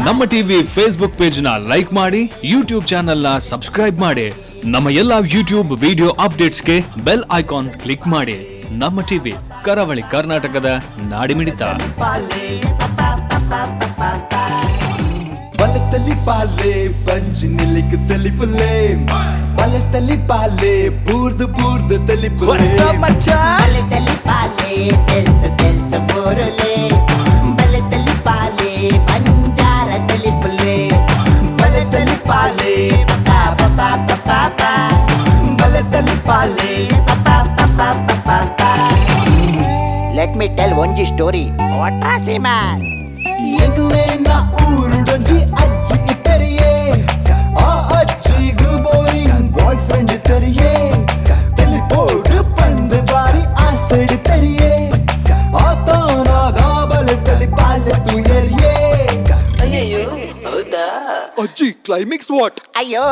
ನಮ್ಮ TV Facebook page ನ like ಮಾಡಿ, ಯೂಟ್ಯೂಬ್ ಚಾನೆಲ್ ನ ಸಬ್ಸ್ಕ್ರೈಬ್ ಮಾಡಿ. ನಮ್ಮ ಎಲ್ಲಾ ಯೂಟ್ಯೂಬ್ ವಿಡಿಯೋ ಅಪ್ಡೇಟ್ಸ್ಗೆ ಬೆಲ್ ಐಕಾನ್ ಕ್ಲಿಕ್ ಮಾಡಿ. ನಮ್ಮ ಟಿವಿ, ಕರಾವಳಿ ಕರ್ನಾಟಕದ ನಾಡಿಮಿಡಿತ. ಬಲತಲಿ ಪಾಲೆ ಬಂಜಿ ನಿಲ್ಲಿಕ್ ತಲಿಪುಲೆ, ಬಲತಲಿ ಪಾಲೆ ಬೂರ್ದು ಬೂರ್ದು ತಲಿಪುಲೆ. ಬಲತಲಿ ಪಾಲೆ ತೆಲ್ತ ತೆಲ್ತ ಬೋರುಲೆ, ಬಲತಲಿ ಪಾಲೆ ಬಂಜಾರ ತಲಿಪುಲೆ, ಬಲತಲಿ ಪಾಲೆ ಪಾ ಪಾ ಪಾ ಪಾ, ಬಲತಲಿ ಪಾಲೆ ಪಾ ಪಾ ಪಾ ಪಾ. Let me tell ಒಂಜಿ ಸ್ಟೋರಿ ವಾಟ್ರಾಸಿ ಮ್ಯಾನ್. ಎಂಕ್ಲೇನ ಊರುಡೊಂಜಿ ಅಜ್ಜಿ ಇತ್ತರಿಯೇ, ಆ ಅಜ್ಜಿಗು ಬೋರಿಂಗ್ ಬಾಯ್ ಫ್ರೆಂಡ್ ಇತ್ತರಿಯೇ. ತೆಲಿಪೋಡು ಪಂದು ಬಾರಿ ಆಸೆಡ್ ತೆರಿಯೇ, ಆತಾನಾಗ ಬಲತಲಿ ಪಾಲೆ ತುಯರಿಯೇ. ಅಜ್ಜಿ, ಕ್ಲೈಮ್ಯಾಕ್ಸ್ what? ಅಯ್ಯೋ,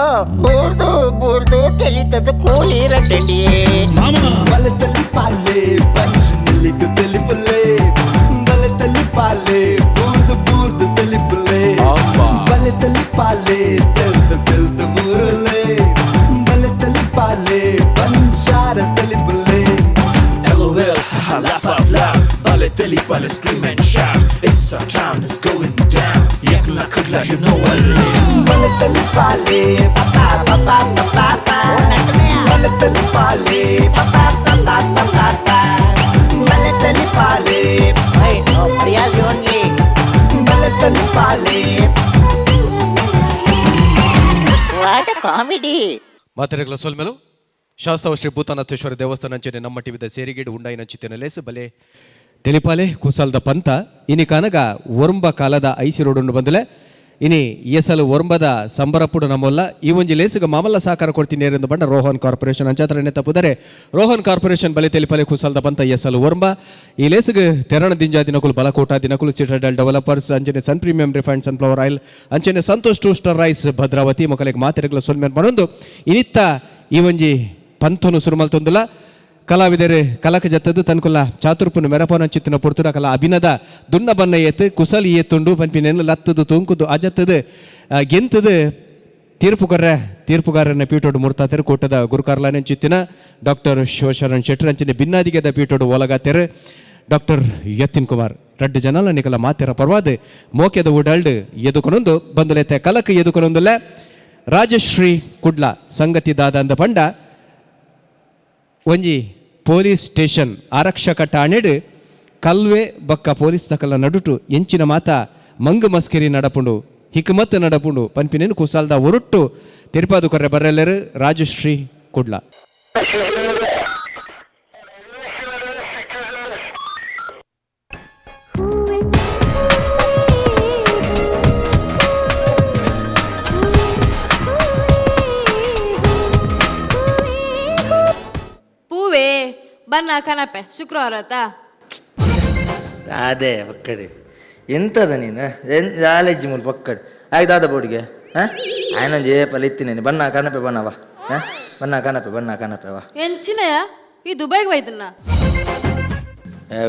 ಬೂರ್ದು ಬೂರ್ದು ತೆಲಿತದ ಕೂಲಿ ರಡ್ಡಲಿಯೇ. ಬಲತಲಿ ಪಾಲೆ ಬಂಜಿ ನಿಲ್ಲಿಗ್ ತೆಲಿಪುಲೆ, ಬಲತಲಿ ಪಾಲೆ ಬೂರ್ದು ಬೂರ್ದು ತೆಲಿಪುಲೆ, ಬಲತಲಿ ಪಾಲೆ ತೆಲ್ತ ತೆಲ್ತ ಬೂರುಲೆ, ಬಲತಲಿ ಪಾಲೆ ಬಂಜಾರ ತೆಲಿಪುಲೆ. LOL, haha, laugh out loud. Balotelli, Bale, scream and shout. It's our town, it's going down. Yakla Kudla, you know what it is. ಬಲತಲಿ ಪಾಲೆ ಬಲತಲಿ ಪಾಲೆ ಬಲತಲಿ ಪಾಲೆ ಮರ್ಯಾದೆ ಓನ್ಲಿ. ಬಲತಲಿ ಪಾಲೆ. What comedy! ಮಾತೆರೆಗಳ ಸೊಲ್ಮೆಲು. ಶಾಸ್ತಾವ ಶ್ರೀ ಭೂತನಾಥೇಶ್ವರ ದೇವಸ್ಥಾನ ಅಂಚನೆ ನಮ್ಮ ಟಿವಿದ ಸೇರಿಗೇಡು ಉಂಡಾಯಿನ ಚಿತ್ತಿನ ಲೇಸು ಬಲೆ ತೆಲಿಪಾಲೆ ಕುಸಾಲ್ದ ಪಂತ. ಇನಿ ಕನಗ ಒರ್ಂಬ ಕಾಲದ ಐಸಿ ರೋಡನ್ನು ಬಂದಲೆ. ಇನಿ ಎಸಲು ಒರ್ಂಬದ ಸಂಬರಪುಡು ನಮ್ಮಲ್ಲ. ಈ ಒಂಜಿ ಲೇಸುಗ ಮಾಮಲ್ಲ ಸಹಕಾರ ಕೊಡ್ತೀನಿ ಎಂದು ಬಂಡ ರೋಹನ್ ಕಾರ್ಪೊರೇಷನ್ ಅಂಚಾತ್ರನೆ ತಪ್ಪುದರೆ. ರೋಹನ್ ಕಾರ್ಪೊರೇಷನ್ ಬಲೆ ತೆಲಿಪಾಲೆ ಕುಸಾಲ್ದ ಪಂತ ಎಸಲು ಒರ್ಂಬ. ಈ ಲೇಸುಗ ತೆರಣ ದಿಂಜಾ ದಿನಕುಲು ಬಲಕೋಟ ದಿನಕುಲು ಸಿಟಡೆಲ್ ಡೆವಲಪರ್ಸ್ ಅಂಚನೆ sun premium refined sunflower oil ಅಂಚನೆ Santosh two star rice Bhadravati ಮೊಕಲೆಗೆ ಮಾತೆರೆಗಳ ಸೊಲ್ಮೆನ್ ಪನೊಂದು ಇನಿತ್ತ ಈ ಒಂಜಿ ಪಂಥನು ಸುರುಮಲ್ತೊಂದುಲ. ಕಲಾವಿದರು ಕಲಕ ಜತ್ತದು ತನ್ಕುಲ ಚಾತುರ್ಪುನು ಮೆರಪೋನ ಚಿತ್ತಿನ ಪೊರ್ತುಡ ಕಲ ಅಭಿನದ ದುನ್ನ ಬನ್ನ ಏತು ಕುಸಲಿ ಏತುಂಡು ಪನ್ಪಿನೆನ್ ಲತ್ತದು ತೂಂಕುದು ಅಜತ್ತದು ಗೆಂತದು ತೀರ್ಪು ಕೊರ್ರೆ ತೀರ್ಪುಗಾರನ ಪೀಠೋಡು ಮುರ್ತಾತೆರು ಕೂಟದ ಗುರುಕಾರ್ಲಾನೆ ಚಿತ್ತಿನ ಡಾಕ್ಟರ್ ಶಿವಶರಣ್ ಶೆಟ್ಟರ್ ಅಂಚಿನ ಭಿನ್ನಾದಿಗೆದ ಪೀಠೋಡು ಒಲಗಾತೆರು ಡಾಕ್ಟರ್ ಯತಿನ್ ಕುಮಾರ್. ರಡ್ಡು ಜನಲ ನಿಕಲ ಮಾತೆರ ಪರ್ವಾದ ಮೋಕೆದ ಉಡಲ್ಡ್ ಎದುಕೊನೊಂದು ಬಂದುಲೆತ್ತೆ ಕಲಕ್ ಎದುಕೊನೊಂದುಲ್ಲ ರಾಜಶ್ರೀ ಕುಡ್ಲ. ಸಂಗತಿ ದಾದ ಅಂದ ಪಂಡ, ಒಂಜಿ ಪೊಲೀಸ್ ಸ್ಟೇಷನ್ ಆರಕ್ಷಕ ಠಾಣೆಡ್ ಕಲ್ವೆ ಬಕ್ಕ ಪೊಲೀಸ್ ದಕಲ ನಡುಟು ಎಂಚಿನ ಮಾತ ಮಂಗು ಮಸ್ಕಿರಿ ನಡಪುಂಡು, ಹಿಕ್ಮತ್ ನಡಪುಂಡು ಪನ್ಪಿನೇನು ಕುಸಾಲ್ದ ಒರುಟ್ಟು ತಿರುಪಾದು ಕೊರ್ರೆ ಬರ್ರೆಲ್ಲರು ರಾಜಶ್ರೀ ಕುಡ್ಲ. ಪೂವೆ, ಬನ್ನ ಕನಪೆ, ಶುಕ್ರವಾರ ಆತಾ. ಅದೇ ಪಕ್ಕಡೆ ಎಂತದ ನೀನು ಎನ್ ಕಾಲೇಜ್ ಮೂಲ ಪಕ್ಕಡೆ ಆಯ್ತು ದಾದ ಬೋರ್ಡ್ಗೆ. ಹಾಂ, ಆಯ್ನೊಂದು ಏಪಲ್ ಇತ್ತೀನಿ. ಬಣ್ಣ ಕನಪೆ ಬಣ್ಣ ವಾ. ಹಾಂ, ಬಣ್ಣ ಕನಪೆ ಬಣ್ಣ ಕನಪೆ ವಾ. ಎಂಚಿನಯ ಈ ದುಬೈಗೆ ಹೋಯ್ತನ್ನ?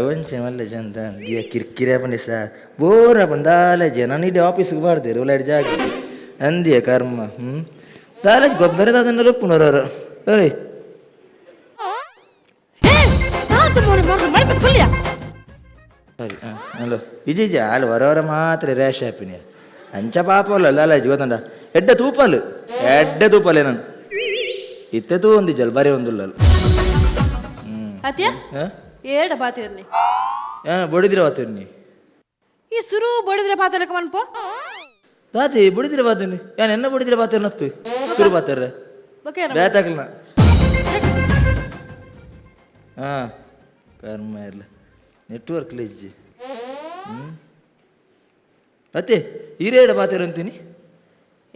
ಒಂಚೆ ಮಲ್ಲ ಚಂದ ದಿಯ ಕಿರ್ಕಿರಿ ಪಂಡೆ ಸರ್, ಬೋರ್ ಬಂದಾಲೇಜ್. ನಾನು ಇಡೀ ಆಫೀಸ್ಗೆ ಬಾರ್ದೇರು ಉಲಾಡಿ ಜಾಗ ಅಂದಿಯ ಕರ್ಮ. ಹ್ಞೂ, ಕಾಲೇಜ್ ಗೊಬ್ಬರ ಅದನ್ನೆಲ್ಲ ಒಪ್ಪುನವರು. ಓಯ್. ಏ ತಾತ ಮೋರೆ ಮೋರೆ ಮಲ್ಪತ್ ಕುಲ್ಯ. ಸರಿ, ಹಾಂ, ಹಲೋ, ಇಜಿ ಇಜಿ ಅಲ್ಲಿ ಹೊರವರ ಮಾತ್ರ ರ್ಯಾಶ್ ಆಪಿನಿ ಅಂಚ ಪಾಪಲ್ಲ ಲಾಲಾಜಿ ಗೊತ್ತಂಡ. ಎಡ್ಡೆ ತೂಪಲ್, ಎಡ್ಡೆ ತೂಪಲೆ ನಾನು ಇತ್ತೆ ತೂ ಒಂದಿಜ್ಜಲ್ ಬರೀ ಒಂದುಲ್ಲಲ್. ಅತ್ಯ. ಹಾಂ. ಏಡ ಬಾತಿರ್ನಿ? ಹಾಂ, ಬಡಿದಿರ ಬಾತಿರ್ನಿ. ಈ ಸುರು ಬಡಿದ್ರೆ ಪಾತ್ರಕ್ಕೆ ಮನ್ಪೋ. ತಾತಿ ಬಡಿದಿರ ಬಾತಿರ್ನಿ ಯಾನ್ ಎನ್ನ ಬಡಿದಿರ ಬಾತಿರ್ನತ್ತು ಸುರು ಬಾತಿರ್ರೆ. ಬೊಕೆ. ಬೇತಾಕಲ್ನ. ಹಾಂ, ಕರ್ಮ ಇರಲಿ, ನೆಟ್ವರ್ಕ್ ಇಜ್ಜಿ. ಹ್ಞೂ, ಅತ್ತೆ ಹಿರಿಯಡ ಬಾತಿರ್ ಅಂತೀನಿ.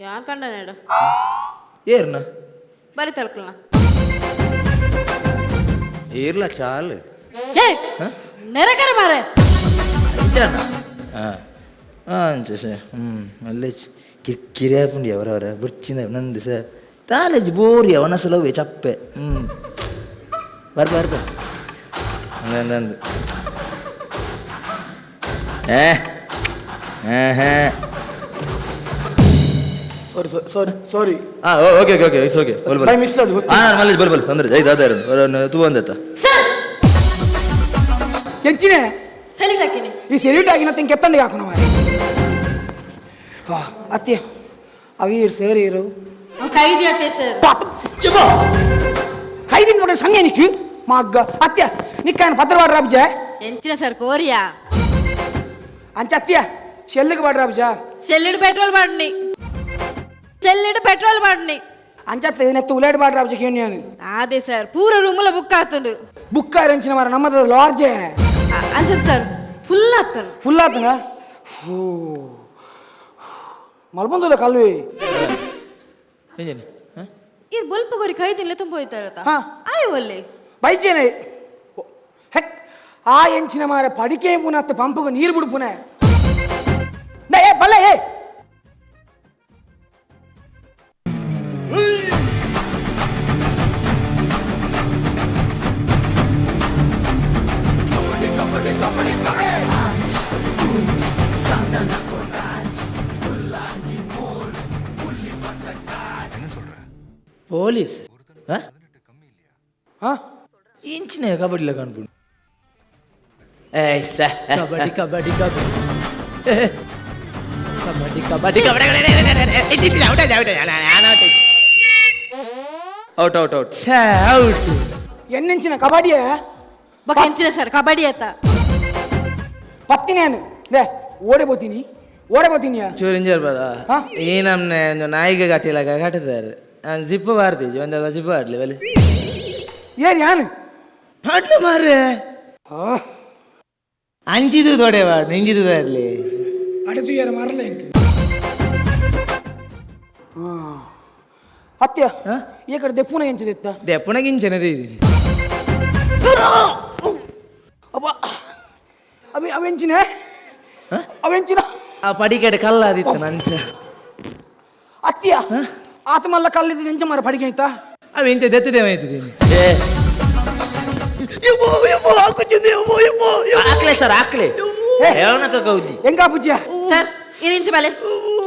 ಯಾನ್ ಕಂಡನೇಡ? ಏರ್ನ? ಬರಿ ತಲ್ಕಲ್ನ. ಏರ್ಲ ಚಾಲು. ಏ ನೆರೆಕರೆ ಮಾರೆ. ಅಂಚನ ಹಾಂ ಹಾಂ ಅಂಚ ಸರ್. ಹ್ಞೂ, ಅಲ್ಲೇ ಕಿರ್ಕಿರಿ ಆಪುಂಡು ಅವರವರ ಬುರ್ಚಿನ ನಂದು ಸರ್. ಕಾಲೇಜ್ ಬೋರಿ ಅವನಸಲವೇ ಚಪ್ಪೆ. ಹ್ಞೂ, ಬರ್ಪ ಬರ್ಪ ಅಂದು ಅಂದು. ಏ. Sorry sorry sorry. Ha, okay okay okay, it's okay. ಬಲ್ ಬಲ್. By miss ಅದು ಗೊತ್ತಿಲ್ಲ. ಹಾ, ಮಲ್ಲೇಜ್ ಬಲ್ ಬಲ್ ಅಂದ್ರೆ ಐದು ಅದ ತೂ ಅಂದತ್ತ. ಸರ್. ಎಂಚಿನೆ? ಸೆಲ್ಯೂಟ್ ಹಾಕಿನಿ. ಈ ಸೆಲ್ಯೂಟ್ ಆಗಿನ ತಿಂಗ್ ಕೆತ್ತಂಡಿಗೆ ಹಾಕೋಣ ಮಾರ್ರೆ. ಅತ್ಯ ಅವೀರ್ ಸರ್ ಇರು. ಅವ್ನು ಕೈದಿ ಅತ್ತೆ ಸರ್. ಕೈದಿನ ನೋಡಿ ಸಂಗೆ ನಿಕ್ಕು ಮಗ್ಗ ಅತ್ಯ ನಿಕ್ಕಾಯನ ಪತ್ರವಾಡ ರಾಬ್ಜ. ಎಂಚಿನ ಸರ್ ಕೋರಿಯಾ? ಅಂಚ ಅತ್ಯ ಶೆಲ್ಲಿಗೆ ಬಾಡ್ರ ರಾಬ್ಜ. ಶೆಲ್ಲಿಡ್ ಪೆಟ್ರೋಲ್ ಬಾಡ್ನಿ, ಶೆಲ್ಲಿಡ್ ಪೆಟ್ರೋಲ್ ಬಾಡ್ನಿ. ಅಂಚತ್ತ ನೆತ್ತು ಉಲೇಡ್ ಬಾಡ್ರ ರಾಬ್ಜ ಕೇಣ್ಯಾನು. ಅದೇ ಸರ್, ಪೂರ ರೂಮುಲ ಬುಕ್ ಆತುಂಡು. ಬುಕ್ ಆರಂಚಿನ ಮಾರ ನಮ್ಮದ ಲಾರ್ಜೆ. ಅಂಚದ ಸರ್ ಫುಲ್ ಆತನು. ಫುಲ್ ಆತನ ಹೂ ಮಲ್ಬಂದುಲ್ಲ ಕಲ್ವಿ. ಈ ಬೊಲ್ಪ ಗೋರಿ ಕೈದಿನ್ಲೆ ತುಂಬ ಹೋಯ್ತಾರತ. ಹಾ. ಆಯ್ ಒಲ್ಲೆ. ಬೈಚೇನೆ ಹೆಕ್ ಆ ಎಂಚಿನ ಮಾರ ಪಡಿಕೆ ಪುನತ್ತ ಪಂಪುಗ ನೀರು ಬಿಡು ಪುನೆ. ಏ ಬಲ್ಲ ಏ. ಪೊಲೀಸ್. ಹಾ. ಇಂಚಿನ ಕಬಡ್ಡಿ ಕಾಣ್ಪುಂಡು. ಏಯ್ ಸ kabaddi kabaddi kabaddi kabaddi kabaddi kabaddi. Out out out. Out. ಎನ್ನೆಂಚಿನ ಕಬಡ್ಡಿಯ? ಬೊಕ ಎಂಚಿನ ಸರ್ ಕಬಡ್ಡಿ ಆತ. ಪತ್ತಿನೇನು they ಓಡೆ ಬೋತೀನಿ ಓಡೆ ಬೋತೀನಿ. ಚೂರು ಇಂಜರ್ ಬದ. ಹಾ? ಈ ನಮ್ನೆ ಒಂದು ನಾಯಿಗೆ ಕಟ್ಟಿಲಾಗ ಕಟ್ಟಿದ್ದಾರೆ. ನಾನು ಜಿಪ್ಪು ಬಾರ್ತಿದ್ವಿ ಒಂದು ಜಿಪ್ಪು ಆಡ್ಲಿ ಬಲಿ. ಏನ್ ಯಾನು? ಪಾಟ್ಲು ಮಾರ್ರೆ. ಅಂಜಿದು ದೊಡೆ ಬಾಡ್ ನಿಂಜಿದು ಇರ್ಲಿ. ಅಡೆದು ಯಾರ ಮಾರಲ್ಲ ಎಂಕ್ ಅತ್ಯ ಈ ಕಡೆ ದೆಪ್ಪುನ ಎಂಚಿದೆತ್ತ? ದೆಪ್ಪುನ ಗಿಂಚನದೇ ಇದೀನಿ. ಅಬ್ಬ ಅವಿ ಅವೆಂಚಿನ ಅವೆಂಚಿನ. ಆ ಪಡಿಕೆಡೆ ಕಲ್ಲ ಅದಿತ್ತು ನಂಚ. ಅತ್ಯ ಆತ ಮಲ್ಲ ಕಲ್ಲಿದ್ದು ಎಂಚ ಮಾರ ಪಡಿಕೆ ಆಯ್ತಾ? ಅವ ಇಂಚ ದೆತ್ತದೆ ಮಾಯ್ತಿದ್ದೀನಿ. ಹಾಕ್ಲೆ ಸರ್ ಹಾಕ್ಲೆ. ಏ. ಹೇಳನಕ ಕೌದಿ. ಹೆಂಗ ಪೂಜ್ಯ? ಸರ್ ಇರಿಂಚ ಬಲೆ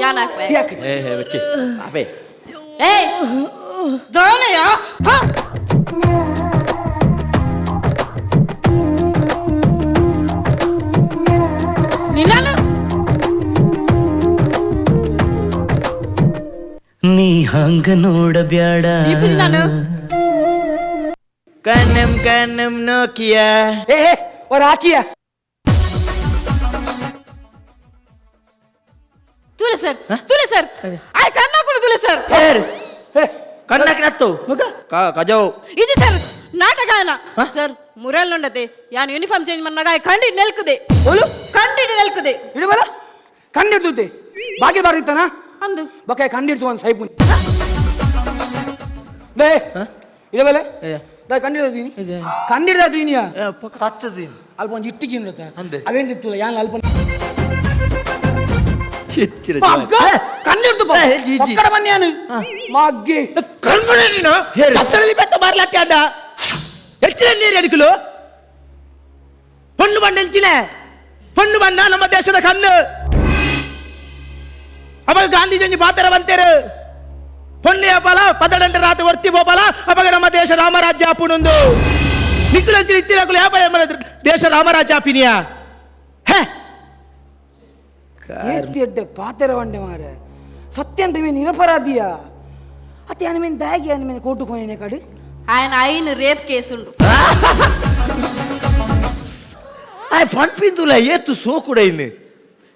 ಯಾನ್ ಹಾಕ್ವೆ. ಯಾಕೆ? ಏ ಹೇ ಬಚ್ಚಿ ಆಪೆ. ಏಯ್ ದೋನಯ್ಯ. ನಿನ್ನನು. ನೀ ಹಂಗ ನೋಡಬ್ಯಾಡ. ದೀಪುಜ್ ನಾನು. ಕಣ್ಣಂ ಕಣ್ಣಂ ನೋಕಿಯಾ. ಏ ಏ, ಒರ ಹಾಕಿಯ. ತೂಲೆ ಸರ್ ತೂಲೆ ಸರ್ ಆಯ್ ಕಣ್ಣಾಕುಡು ತೂಲೆ ಸರ್. ಏರ್ ಏ. ಕಣ್ಣಕ್ಕೆ ನತ್ತು ಕಜವು. ಇದು ಸರ್ ನಾಟಕ ಅಲ್ಲ ಸರ್, ಮುರಲ್ నుంಡತೆ ಯಾನ್ ಯೂನಿಫಾರ್ಮ್ ಚೇಂಜ್ ಮನ್ನಾಗ ಆಯ್ ಕಂಡಿ ನೆಲ್ಕುದೆ. ಓಲು? ಕಂಡಿಡಿ ನೆಲ್ಕುದೆ. ಇಡುಬಲ ಕಂಡಿಡ್ತುತ್ತೆ ಬಾಗಿಲು ಬಾರ್ದಿತ್ತಾನ? ಅಂದು. ಬೊಕ ಕಂಡಿಡ್ತು ಒಂದು ಸೈಪು they ಇಡಬಲೆ the ಕಂಡಿಡ್ತೀನಿ ಕಂಡಿಡ್ದ. ತತ್ತದು. ಅಲ್ಪ ಒಂದು ಇಟ್ಟಿಗೆ ಅಂದೆ. ಅವೇನ್ ತಿತ್ತುಲ್ಲ ಯಾನ್ ಅಲ್ಪ. ಹೆಚ್ಚಿರ. ಕಂಡಿಡ್ದು. ಏ, ಜಿ, ಜಿ. ಒಕ್ಕಡ ಬನ್ನಿ ಮಗ್ಗಿ. ಕಣ್ಮನೆ ನೀನು ಹತ್ತರಲ್ಲಿ ಬೆತ್ತ ಮಾರ್ಲಕ್ಕೆ ಅಡ್ಡ ಹೆಚ್ಚಿನ ನೀರು ಅಡಿಕಲು ಹೊಣ್ಣು ಬಣ್ಣ ಹೆಂಚಿನ ಹೊಣ್ಣು ಬಣ್ಣ ನಮ್ಮ ದೇಶದ ಕಣ್ಣು. ಅವಾಗ ಗಾಂಧೀಜಿ ಪಾತ್ರ ಬಂತೇರು ಹೊಣ್ಣೆಯ ಬಲ ಪದಡಂಡ ರಾತ್ರಿ ವರ್ತಿ ಬೋಬಲ ಅವಾಗ ನಮ್ಮ ದೇಶ ರಾಮರಾಜ್ಯ ಅಪ್ಪುನೊಂದು ನಿಕ್ಕುಲಂಚಿನ ಇತ್ತಿರಕುಲು ಯಾಪಲ ದೇಶ ರಾಮರಾಜ್ಯ ಅಪಿನಿಯ ಹೇ. ಏತಿ ಎಡ್ಡೆ ಪಾತೆರ ವಂಡೆ ಮಾರೆ ಸತ್ಯಂತ ಮೀನ್ ನಿರಪರಾಧಿಯ ಅತ್ತೆ ಯಾನ ಮೀನ್ ದಾಗಿ ಯಾನ ಮೀನ್ ಕೋಟು ಕೊನೆ ಕಡು. ఆయన ಐನ್ ರೇಪ್ ಕೇಸ್ ಉಂಡು. ಆಯ್ ಪಂಪಿಂದುಲ ಏತು ಸೋಕುಡ ಇನ್ನು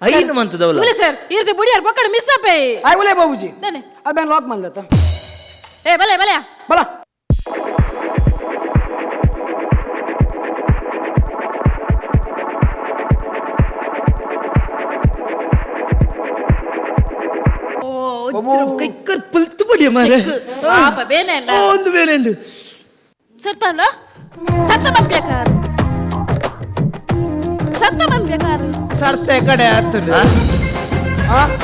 ಐನು ಮಂತದವಲ್ಲ. ತೂಲೆ ಸರ್ ಇರ್ತಿ ಬುಡಿಯಾರ್ ಪಕ್ಕಡ ಮಿಸ್ ಅಪ್ಪೆ. ಆಯ್ ಒಲೆ ಬಾಬುಜಿ. ದಾನೆ? ಆ ಬ್ಯಾನ್ ಲಾಕ್ ಮಲ್ದತ್ತ. ಏ ಬಲೆ ಬಲೆ. ಬಲ. ಕೈಕರ್ ಪುಲ್ತು ಪಡಿಯ ಮಾರೆ. ಪಾಪ ಬೇನೆ. ಒಂದು ಬೇನೆ. ಸರ್ ತಾಂಡ ಸತ್ತ ಬಂಬ್ಯಾಕಾರ ಸತ್ತ ಬಂಬ್ಯಾಕಾರ. ಸರ್ತೆ ಕಡೆ ಆಗ್ತದೆ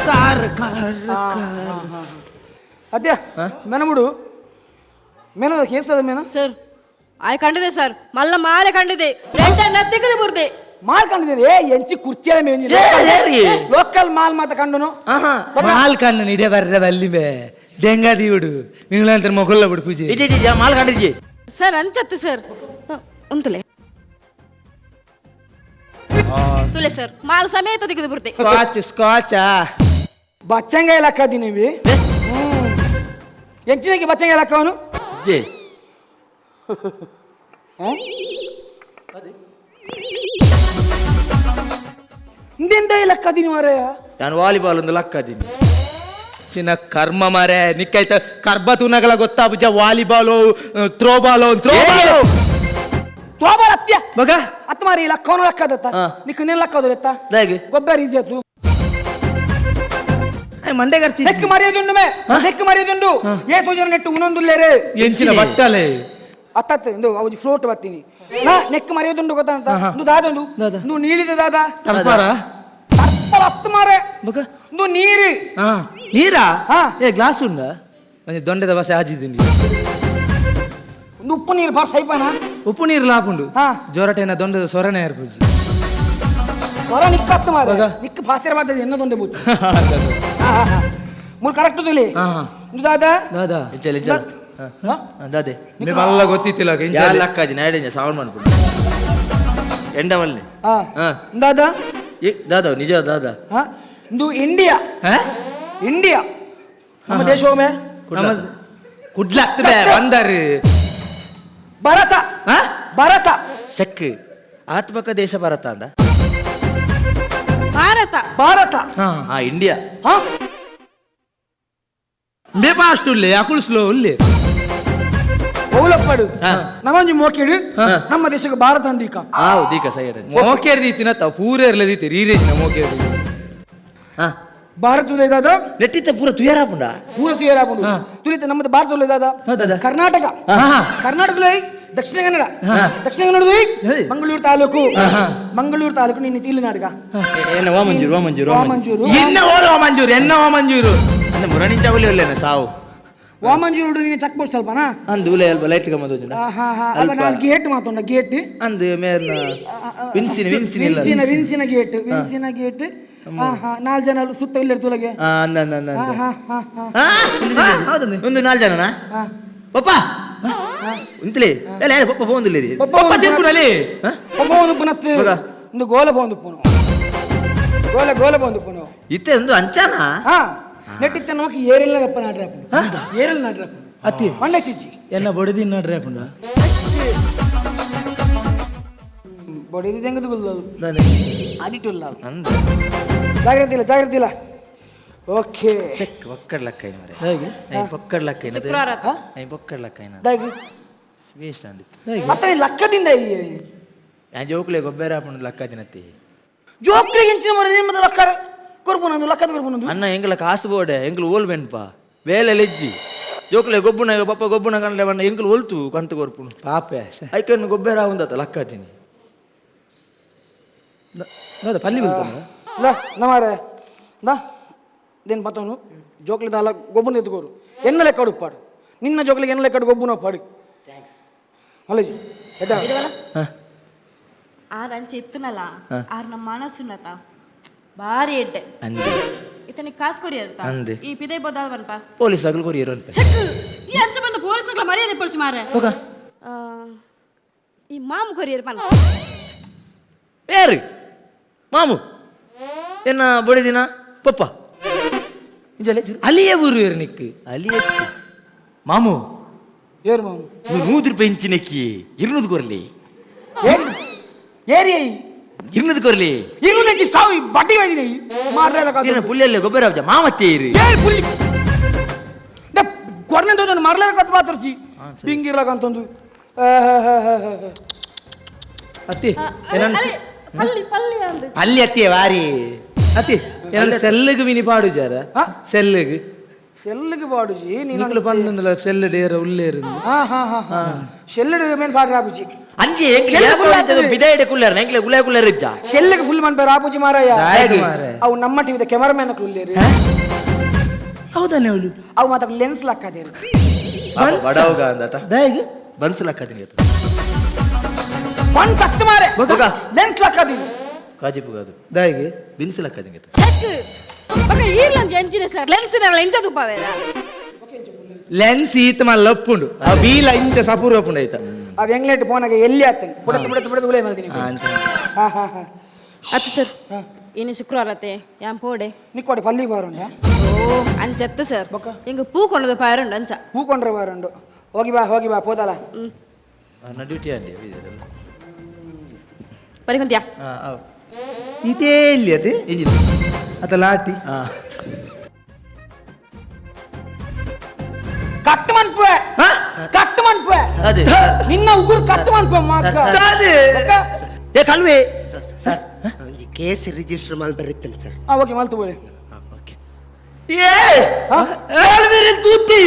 car car car. ಅತ್ಯ ಮೆನಬುಡು ಮೆನದ ಕೇಸ್ ಅದ ಮೇನ. ಸರ್ ಆಯ್ ಕಂಡಿದೆ ಸರ್ ಮಲ್ಲ ಮಾಲೆ ಕಂಡಿದೆ ರೆಡ್ ನತ್ತಿಗದೆ ಬುರ್ದೆ. ಮಾಲ್ ಕಂಡಿದ್ದೀನಿ. ಏ ಎಂಚಿ ಕುರ್ಚಿಯಲ್ಲ ಮೇಂಜಿ ಲೋಕಲ್ ಮಾಲ್ ಮಾತ ಕಂಡುನು. ಮಾಲ್ ಕಂಡು ಇದೇ ಬರ್ರೆ ಬಲ್ಲಿ ಬೇ ದೆಂಗಾದಿಯುಡು ನಿಂಗ್ಲಂತರ ಮೊಗಲ್ಲ ಬಿಡು ಪೂಜೆ. ಇಜೆ ಮಾಲ್ ಕಂಡಿದ್ಜಿ ಸರ್ ಅಂಚತ್ತು ಸರ್ ಉಂತುಲೆ ತುಲೆ ಸರ್ ಮಾಲ್ ಸಮೇತ ತೆಗೆದು ಬರ್ತೆ. ಸ್ಕಾಚ್ ಸ್ಕಾಚಾ ಬಚ್ಚಂಗ ಇಲಾಖಾದಿನವಿ ಎಂಚಿನಕ್ಕೆ ಬಚ್ಚಂಗ ಇಲಾಖವನು ಜೆ ಇಂದೆಂದ ಇಲಾಖಾದಿನಿ ಮಾರಾಯ. ನಾನು ವಾಲಿಬಾಲ್ ಒಂದು ಲಕ್ಕಾದೀನಿ. ಚಿನ್ನ ಕರ್ಮ ಮಾರೆ ನಿಕ್ಕೈತ ಕರ್ಬ ತೂನಗಳ ಗೊತ್ತಾಬುಜ ವಾಲಿಬಾಲು ಥ್ರೋಬಾಲು ಥ್ರೋಬಾಲು ಥ್ರೋಬಾಲ್ ಅತ್ಯ ಮಗ ಅತ್ತ ಮಾರಿ ಲಕ್ಕವನು ಲಕ್ಕದತ್ತ ನಿಕ್ಕ ನಿನ್ನ ಲಕ್ಕದು ಎತ್ತ ಗೊಬ್ಬರ ಈಸಿ ಆಯ್ತು. ಮಂಡೆ ಖರ್ಚು ನೆಕ್ ಮರ್ಯಾದುಂಡು ಮೇ ನೆಕ್ ಮರ್ಯಾದುಂಡು ಏ ಸೋಜನ ನೆಟ್ಟು ಉನೊಂದುಲ್ಲೇರೆ ಎಂಚಿನ ಬಟ್ಟಲೆ ಅತ್ತತ್ತ ಇಂದು ಅವು ಫ್ಲೋಟ್ ಬರ್ತೀನಿ ನಾ ನೆಕ್ ಮರ್ಯಾದುಂಡು ಗೊತ್ತಂತ ನು ದಾದಂದು ನು ನೀಲಿದ ದಾದ ತಲ್ಪಾರ ತರ್ಪರ ಅತ್ತ ಮಾರೆ ಮಗ ನು ನೀರು ನೀರಾ ಏ ಗ್ಲಾಸ್ ಉಂಡ ಒಂಜಿ ದೊಂಡೆದ ಬಸೆ ಆಜಿದ್ದೀನಿ ಒಂದು ಉಪ್ಪು ನೀರು ಬಾರ್ ಸೈಪಾನ ಉಪ್ಪು ನೀರು ಲಾಪುಂಡು ಜೋರಟೇನ ದೊಂಡೆದ ಸೊರನೆ ಏರ್ಪುಜಿ ಸೊರ ನಿಕ್ಕ ಅತ್ತ ಮಾರೆ ನಿಕ್ಕ ಭಾಸ್ಕರ ಎನ್ನ ದೊಂಡೆ ಬೂತು ಮೂರು ಕರೆಕ್ಟ್ ತುಲಿ ದಾದಾ ದಾದಾ ಇಂಚಲ ಇಂಚಲ ದಾದೆ ನಿಮಲ್ಲ ಗೊತ್ತಿತ್ತಿಲ್ಲ ಯಾ ಲಕ್ಕಾದಿನ ಐಡಿಯಾ ಸೌಂಡ್ ಮಾಡ್ಬಿಡು ಎಂಡವಲ್ಲಿ ದಾದಾ ಏ ದಾದಾ ನಿಜ ದಾದಾ ಇಂದು ಇಂಡಿಯಾ ಇಂಡಿಯಾ ನಮ್ಮ ದೇಶವೊಮ್ಮೆ ಕುಡ್ಲ ಬಂದಾರಿ ಭಾರತ ಭಾರತ ಶಕ್ ಆತ್ಮಕ ದೇಶ ಭಾರತ ಅಂಡ ಭಾರತ ಭಾರತ ಹಾ ಇಂಡಿಯಾ ಬೇ ಫಾಸ್ಟ್ ಉಲ್ಲೆ ಅಕುಲು ಸ್ಲೋ ಉಲ್ಲೆ ಓಲಪ್ಪಡು ನಮ್ಮೊಂಜಿ ಮೋಕಿಡು ನಮ್ಮ ದೇಶಕ್ಕೆ ಭಾರತ ಅಂದೀಕ ಹಾವು ದೀಕ ಸೈಡ್ ಮೋಕೇರ್ ದೀತಿನ ತ ಪೂರ ಇರ್ಲೆ ದೀತಿ ರೀರೇಜಿನ ಮೋಕೇರ್ ಭಾರತದ ಇದಾದ ನೆಟ್ಟಿತ್ತ ಪೂರ ತುಯರಾಪುಂಡ ಪೂರ ತುಯರಾಪುಂಡು ತುಲಿತ ನಮ್ಮದು ಭಾರತದಲ್ಲಿ ಇದಾದ ಕರ್ನಾಟಕ ಕರ್ನಾಟಕದಲ್ಲಿ ದಕ್ಷಿಣ ಕನ್ನಡ ದಕ್ಷಿಣ ಕನ್ನಡದಲ್ಲಿ ಮಂಗಳೂರು ತಾಲೂಕು ಮಂಗಳೂರು ತಾಲೂಕು ನಿನ್ನ ಇಲ್ಲಿ ನಾಟಕ ವಾಮಂಜೂರು ವಾಮಂಜೂರು ವಾಮಂಜೂರು ಎನ್ನ ಓಡು ವಾಮಂಜೂರು ಎನ್ನ ವಾಮಂಜೂರು ಅಂದ್ರೆ ಮುರಣಿ ಚಾವಲಿ ಒಲ್ಲೇನ ಸಾವು ವಾಮಂಜೂರು ನೀನು ಚೆಕ್ ಪೋಸ್ಟ್ ಅಲ್ಪನಾ ಅಂದು ಉಲೆ ಅಲ್ಪ ಲೈಟ್ ಗಮದ ಅಲ್ಪ ನಾನು ಗೇಟ್ ಮಾತೊಂಡ ಗೇಟ್ ಅಂದು ಮೇರ್ನ ವಿನ್ಸಿನ ವಿನ್ಸಿನ ಇಲ್ಲ ವಿನ್ಸಿನ ವಿನ್ಸಿನ ಗೇಟ್ ವಿನ್ಸಿನ ಗೇಟ್ ನಾಲ್ ಜನ ಸುತ್ತ ಇಲ್ಲ ತುಲಗೆ ಒಂದು ನಾಲ್ ಜನನಾ ಪಪ್ಪ ಉಂತಲೇ ಎಲ್ಲ ಪಪ್ಪ ಪೋಂದುಲ್ಲೇರಿ ಪಪ್ಪ ತಿರ್ಪುನಲ್ಲಿ ಪಪ್ಪ ಒಂದು ಪುನತ್ತು ಒಂದು ಗೋಲ ಪೋಂದು ಪುನು ಗೋಲ ಗೋಲ ಪೋಂದು ಪುನು ಇತ್ತೆ ಒಂದು ಅಂಚಾನ ಹಾ ನೆಟ್ಟಿತ್ತ ನಮಕ್ ಏರಿಲ್ಲ ರಪ್ಪ ನಾಡ್ರಪ್ಪ ಏರಿಲ್ಲ ನಾಡ್ರಪ್ಪ ಅತ್ತಿ ಮಂಡೆ ಚಿಚ್ಚಿ ಎನ್ನ ಬೊಡಿದಿ ನಾಡ್ರಪ್ಪಂಡ ಬೊಡಿದಿ ದೆಂಗದು ಗುಲ್ಲಲು ಅಡಿಟುಲ್ಲ ಜಾಗ್ರತೆ ಇಲ್ಲ ಜಾಗ್ರತೆ ಇಲ್ಲ ಓಕೆ ಚೆಕ್ ಒಕ್ಕಡ್ ಲಕ್ಕ ಐನ ಮರೆ I ಪೊಕ್ಕಡ್ ಲಕ್ಕ ಐನ ಶುಕ್ರವಾರ I ಪೊಕ್ಕಡ್ ಲಕ್ಕ ಐನ ದಾಗಿ ವೇಸ್ಟ್ ಅಂದಿತ್ತು ಮತ್ತೆ ಲಕ್ಕದಿಂದ ಯಾ ಜೋಕ್ಲೆ ಗೊಬ್ಬರ ಹಾಪುಂಡು ಲಕ್ಕ ದಿನತ್ತಿ ಜೋಕ್ಲಿಗೆ ಇಂಚಿನ ಮರೆ ನಿಮ್ಮದ ಲಕ್ಕ ಕೊರ್ಪುನಂದು ಲಕ್ಕದ ಕೊರ್ಪುನಂದು ಅಣ್ಣ ಎಂಗ್ಲ ಕಾಸು ಬೋಡೆ ಎಂಗ್ಲ ಓಲ್ ಬೆನ್ಪ ಬೇಲೆ ಲೆಜ್ಜಿ ಜೋಕ್ಲೆ ಗೊಬ್ಬುನ ಪಪ್ಪ ಗೊಬ್ಬುನ ಕಂಡ್ಲೆ ಬಣ್ಣ ಎಂಗ್ಲ ಒಲ್ತು ಕಂತು ಕೊರ್ಪುನು ಪಾಪೆ ಐಕನ್ನು ಗೊಬ್ಬರ ಉಂದತ ಲಕ್ಕ ತಿನಿ ಪಲ್ಲಿ ಬೀಳ್ತಾನ ಲ ನಮಾರೆ ದಾ ದೇನ್ ಪತವನು ಜೋಕ್ಲಿ ದಾಲ ಗೊಬ್ಬನ ಎತ್ಕೋರು ಎನ್ನ ಲೆಕ್ಕ ಉಪ್ಪಾಡು ನಿನ್ನ ಜೋಕ್ಲಿಗೆ ಎನ್ನ ಲೆಕ್ಕ ಗೊಬ್ಬನ ಉಪ್ಪಾಡು thanks ಮಲೇಜಿ ಆರ್ ಅಂಚೆ ಇತ್ತನಲ್ಲ ಆರ್ ನಮ್ಮ ಮನಸ್ಸುನ್ನತ ಭಾರಿ ಎಡ್ಡೆ ಅಂದೆ ಇತನಿಗೆ ಕಾಸು ಕೊರಿಯರ್ ಅಂದೆ. ಈ ಪಿದೈ ಬೋದಾದ ಬನ್ಪ ಪೊಲೀಸ್ ಅಗಲು ಕೊರಿಯರ್ ಅನ್ಪ ಚೆಕ್ ಈ ಅಂಚೆ ಬಂದ ಪೊಲೀಸ್ ನಗ್ಲ ಮರ್ಯಾದೆ ಪಡಿಸಿ ಮಾರೆ ಈ ಮಾಮು ಕೊರಿಯರ್ ಪನ್ ಬೇರು ಮಾಮು ಎನ್ನ ಬಡಿದಿನ ಪಪ್ಪ ಅಲಿಯೇ ಊರು ನಿಕ್ಕು ಅಲಿಯೇ ಮಾಮು ಏರು ಮಾಮು 100 ರೂಪಾಯಿ ಇಂಚಿನಕ್ಕಿ 200 ಕೊರ್ಲಿ ಏರಿ 200 ಕೊರ್ಲಿ 200 ಸಾವು ಬಡ್ಡಿ ವೈದಿನಿ ಮಾರ್ಲೆ ಪುಲ್ಲೆಲ್ಲ ಗೊಬ್ಬರ ಮಾಮತ್ತೆ ಇರು ಏ ಪುಲ್ಲಿ ಕೊರ್ನೆ ತೋದನು ಮಾರ್ಲೆ ಕತ್ ಮಾತ್ರಚಿ ಡಿಂಗಿರ್ಲಕಂತಂದು ಅತ್ತಿ ಪಲ್ಲಿ ಪಲ್ಲಿ ಅಂದು ಪಲ್ಲಿ ಅತ್ತಿಯ ವಾರಿ ಅತ್ತಿ ಏನಾದ್ರು ಸೆಲ್ಲುಗು ಮಿನಿ ಪಾಡು ಜಾರ ಸೆಲ್ಲುಗು ಸೆಲ್ಲುಗು ಪಾಡುಜಿ ನೀನು ಪಂದಂದಲ ಸೆಲ್ಲು ಡೇರ ಉಲ್ಲೇರು ಹಾ ಹಾ ಹಾ ಸೆಲ್ಲು ಮೇನ್ ಪಾಡ್ರ ಆಪುಜಿ ಅಂಜಿ ಬಿದಾಯಿಡೆ ಕುಲ್ಲಾರ ಎಂಕ್ಲೆ ಗುಲಾಯ್ ಕುಲ್ಲಾರ ಇಜ್ಜ ಸೆಲ್ಲುಗು ಫುಲ್ ಮನ್ಪೇರ್ ಆಪುಜಿ ಮಾರಾಯ ಅವು ನಮ್ಮ ಟಿವಿದ ಕ್ಯಾಮರಾಮ್ಯಾನ್ ಕುಲ್ಲೇರು ಹೌದಾನೆ ಅವಳು ಅವು ಮಾತ ಲೆನ್ಸ್ ಲಕ್ಕದೇರು ಬಡವಗ ಅಂದತ ದಾಯಿಗೆ ಬನ್ಸ್ ಲಕ್ಕದಿನಿ ಪಣ್ ಸತ್ತು ಮಾರೆ ಲೆನ್ಸ್ ಲಕ್ಕದಿ ಕಾಜಿಪು ಕಾದು ದಾಯಿಗೆ ಬಿನ್ಸ್ ಲಕ್ಕದಿಂಗೆ ಸಕ್ ಬೊಕ ಈರ್ಲಂಜಿ ಎಂಚಿನ ಸರ್ ಲೆನ್ಸ್ ನವಳ ಎಂಚ ತುಪ್ಪಾವೇರ ಲೆನ್ಸ್ ಈತ ಮಲ್ಲ ಒಪ್ಪುಂಡು ಆ ಬೀಲ ಇಂಚ ಸಪೂರ ಒಪ್ಪುಂಡು ಆಯ್ತಾ ಆ ಎಂಗ್ಲೆಟ್ ಪೋನಾಗ ಎಲ್ಲಿ ಆತನ್ ಪುಡತ್ ಪುಡತ್ ಪುಡತ್ ಉಲೇ ಮಲ್ದಿನಿ ಹಾ ಹಾ ಹಾ ಅತ್ತು ಸರ್ ಇನ್ನು ಶುಕ್ರವಾರ ಅತ್ತೆ ಯಾನ್ ಪೋಡೆ ನಿಕ್ಕೋಡೆ ಪಲ್ಲಿ ಬಾರುಂಡ ಓ ಅಂಚತ್ತು ಸರ್ ಇಂಗ ಪೂ ಕೊಂಡದ ಪಾರುಂಡು ಅಂಚ ಪೂ ಕೊಂಡ್ರೆ ಬಾರುಂಡು ಹೋಗಿ ಬಾ ಹೋಗಿ ಬಾ ಪೋದಲ್ಲ ನನ್ನ ಡ್ಯೂಟಿ ಅಲ್ಲಿ ಪರಿಕೊಂತ್ಯಾ ಇದೇ ಇಲ್ಲಿ ಅದೇ ಅತ ಲಾಟಿ ಕಟ್ ಮನ್ಪುವೆ ಕಟ್ ಮನ್ಪುವೆ ಅದೇ ನಿನ್ನ ಉಗುರು ಕಟ್ ಮನ್ಪುವೆ ಮಾಕ್ಕ ಏ ಕಲ್ವೆ ಸರ್ ಒಂಜಿ ಕೇಸ್ ರಿಜಿಸ್ಟರ್ ಮಾಡಿ ಬರೀತೇನೆ ಸರ್ ಹಾ ಓಕೆ ಮಲ್ತು ಬೋಲೆ ಏ ಬೇರೆ ತೂತಿ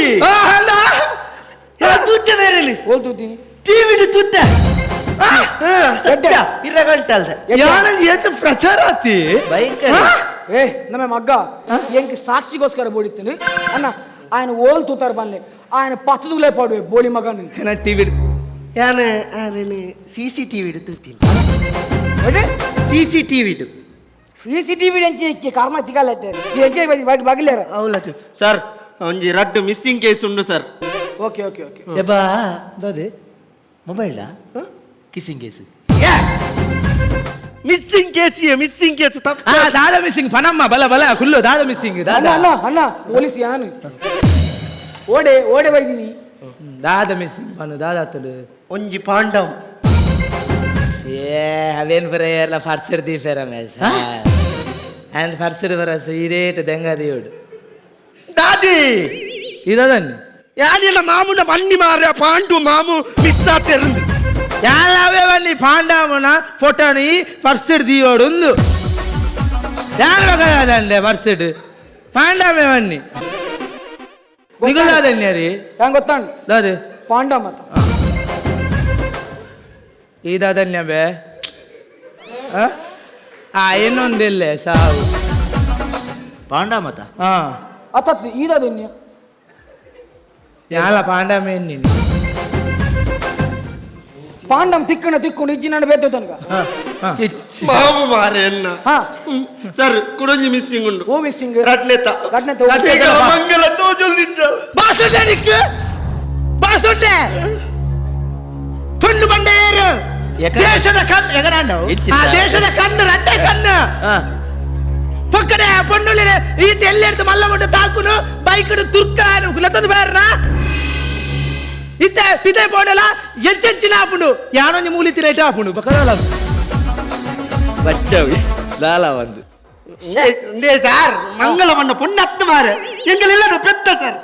ತೂತೆ ಬೇರೆ ಓಲ್ ತೂತೀನಿ ಟಿವಿ ತೂತೆ ಸತ್ಯ ಇರಗಂಟಲ್ದೆ ಯಾನಂದ್ ಏತ್ ಪ್ರಚಾರ ಆತಿ ಭಯಂಕರ ಏ ನಮ್ಮ ಮಗ್ಗ ಎಂಕ್ ಸಾಕ್ಷಿಗೋಸ್ಕರ ಬೋಡಿತೀನಿ ಅಣ್ಣ ఆయన ಓಲ್ ತೂತಾರ ಬನ್ನಿ ఆయన ಪತ್ತದುಲೇ ಪಾಡುವೆ ಬೋಳಿ ಮಗನ ಏನ ಟಿವಿ ಯಾನ ಸಿ ಸಿ ಟಿ ವಿ ತೂತೀನಿ ಸಿ ಸಿ ಟಿ ವಿಡು ಸಿ ಸಿ ಟಿ ವಿ ಎಂಚಿ ಕರ್ಮ ತಿಗಲತ್ತೆ ಎಂಚೆ ಬಗಿಲೇರ అవులటు ಸರ್ ಒಂಜಿ ರಡ್ಡು ಮಿಸ್ಸಿಂಗ್ ಕೇಸ್ ಉಂಡು ಸರ್ ಓಕೆ ಓಕೆ ಓಕೆ ಯಬ್ಬಾ ದಾದೆ ಮೊಬೈಲಾ kissing case missing case missing case ತಪ್ಪು ದಾದ ಮಿಸ್ಸಿಂಗ್ ಪನಮ್ಮ ಬಲ ಬಲ ಕುಲ್ಲು ದಾದ ಮಿಸ್ಸಿಂಗ್ ದಾದ ಅಣ್ಣ ಅಣ್ಣ ಅಣ್ಣ ಪೊಲೀಸ್ ಯಾನು ಓಡೆ ಓಡೆ ಬೈದಿನಿ ದಾದ ಮಿಸ್ಸಿಂಗ್ ಪನ್ನು ದಾದ ಆತಲು ಒಂಜಿ ಪಾಂಡವ್ ಏ ಅವೇನು ಬರ ಎಲ್ಲ ಫರ್ಸರ್ ದೀಪೇರ ಮೇಸ ಆ್ಯಂಡ್ ಫರ್ಸರ್ ಬರ ಇರೇಟ್ ದೆಂಗ ದೇవుಡು ದಾದಿ ಇದದನ್ನಿ ಯಾನಿಲ್ಲ ಮಾಮುನ ಬನ್ನಿ ಮಾರ್ಯ ಪಾಂಡು ಮಾಮು ಮಿಸ್ ಆತಿರಂದು ಯಾವೇ ಬನ್ನಿ ಪಾಂಡವನ ಫೋಟೋನಿ ಪರ್ಸಡ್ ದಿಯೋಡು ಒಂದು ಯಾರು ಪರ್ಸಡ್ ಪಾಂಡವೇ ಬನ್ನಿ ನಿಗುಲಾದನ್ನಿ ರೀ ಹೆಂಗ್ ಗೊತ್ತಾಂಡ್ ದಾದೆ ಪಾಂಡ ಮತ್ತ ಇದಾದನ್ಯ ಬೇ ಆ ಏನೊಂದಿಲ್ಲ ಸಾವು ಪಾಂಡ ಮತ ಹಾ ಅತ್ತತ್ ಈದದನ್ಯ ಯಾಲ ಪಾಂಡವೇ ನೀನು ಪಾಂಡಮ್ ತಿಕ್ಕಣ ತಿಕ್ಕೊಂಡು ಇಜ್ಜಿ ನಾನು ಬೇತೆ ತನಕ ಮಾಮು ಮಾರೆ ಅನ್ನ ಹಾ ಸರ್ ಕುಡೊಂಜಿ ಮಿಸ್ಸಿಂಗ್ ಉಂಡು ಓ ಮಿಸ್ಸಿಂಗ್ ರಡ್ನೆತ ರಡ್ನೆತ ಮಂಗಲ ತೋಜೊಲ್ದಿಜ್ಜ ಬಾಸುಂಡೆ ನಿಕ್ಕು ಬಾಸುಂಡೆ ತುಂಡು ಬಂಡೇರು ದೇಶದ ಕಣ್ಣು ಎಗರಾಂಡವು ಆ ದೇಶದ ಕಣ್ಣು ರಡ್ಡೆ ಕಣ್ಣು ಪಕ್ಕಡೆ ಪೊಣ್ಣುಲೆ ಈತ ಎಲ್ಲಿ ಮಲ್ಲ ಮುಟ್ಟ ತಾಕುನು ಬೈಕ್ ತುರ್ಕ ಲತ್ತದ ಬೇರ್ನ ಇತ್ತೆ ಪಿತೆ ಪೋಡಲ ಎಂಚೆಂಚಿನ ಆಪುಂಡು ಯಾನೊಂಜಿ ಮೂಲಿ ತಿಲೇಟ ಆಪುಂಡು ಬಕರಲ್ಲ ಬಚ್ಚವಿ ಲಾಲ ಒಂದು ಸರ್ ಮಂಗಳ ಬಣ್ಣ ಪೊಣ್ಣು ಹತ್ತು ಮಾರೆ ಎಂಗಲೆಲ್ಲ ಪೆತ್ತ ಸರ್